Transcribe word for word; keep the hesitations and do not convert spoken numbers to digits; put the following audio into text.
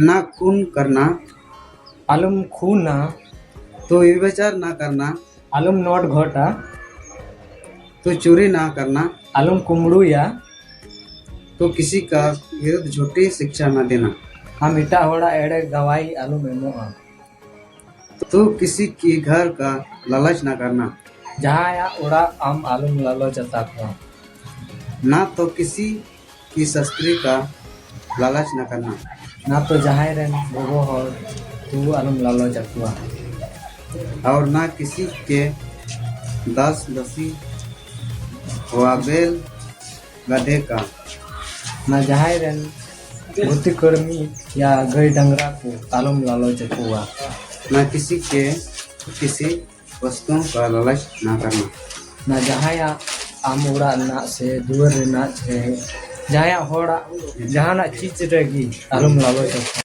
ना खून करना। ᱟᱞᱚᱢ ᱠᱷᱩᱱᱟ᱾ तो व्यभिचार ना करना। ᱟᱞᱚᱢ ᱱᱚᱴ ᱜᱷᱚᱴᱟ᱾ तो चोरी ना करना। ᱟᱞᱚᱢ ᱠᱩᱢᱵᱽᱲᱩᱭᱟ᱾ तो किसी का विरुद्ध झूठी शिक्षा ना देना। ᱟᱢ ᱮᱴᱟᱜ ᱦᱚᱲᱟᱜ ᱮᱲᱮ ᱜᱟᱣᱟᱭ ᱟᱞᱚᱢ ᱮᱢᱚᱜᱼᱟ᱾ तो किसी की घर का लालच ना करना। ᱡᱟᱦᱟᱸᱭᱟᱜ ᱚᱲᱟᱜ ᱟᱢ ᱟᱞᱚᱢ ᱞᱟᱞᱚᱪ ᱟᱛᱟ ᱠᱚᱣᱟ᱾ ना तो किसी की शस्त्री का लालच ना करना। ᱚᱱᱟ ᱛᱚ ᱡᱟᱦᱟᱸᱭ ᱨᱮᱱ ᱜᱚᱜᱚ ᱦᱚᱲ ᱛᱩᱵᱩ ᱟᱞᱚᱢ ᱞᱟᱞᱚᱪ ᱟᱠᱚᱣᱟ᱾ और ना किसी के दास दासी व बैल गधे का। ᱚᱱᱟ ᱡᱟᱦᱟᱸᱭ ᱨᱮᱱ ᱜᱩᱛᱤ ᱠᱟᱹᱲᱢᱤ ᱭᱟ ᱜᱟᱹᱭ ᱰᱟᱝᱨᱟ ᱠᱚ ᱟᱞᱚᱢ ᱞᱟᱞᱚᱪ ᱟᱠᱚᱣᱟ᱾ ना किसी के किसी वस्तुओं का लालच ना करना। ᱚᱱᱟ ᱡᱟᱦᱟᱸᱭᱟᱜ ᱟᱢ ᱚᱲᱟᱜ ᱨᱮᱱᱟᱜ ᱥᱮ ᱫᱩᱣᱟᱹᱨ ᱨᱮᱱᱟᱜ ᱥᱮ ᱡᱟᱦᱟᱸᱭᱟᱜ ᱦᱚᱲᱟᱜ ᱡᱟᱦᱟᱱᱟᱜ ᱪᱤᱡᱽ ᱨᱮᱜᱮ ᱟᱞᱚᱢ ᱞᱟᱞᱚᱪ ᱟᱠᱚᱣᱟ᱾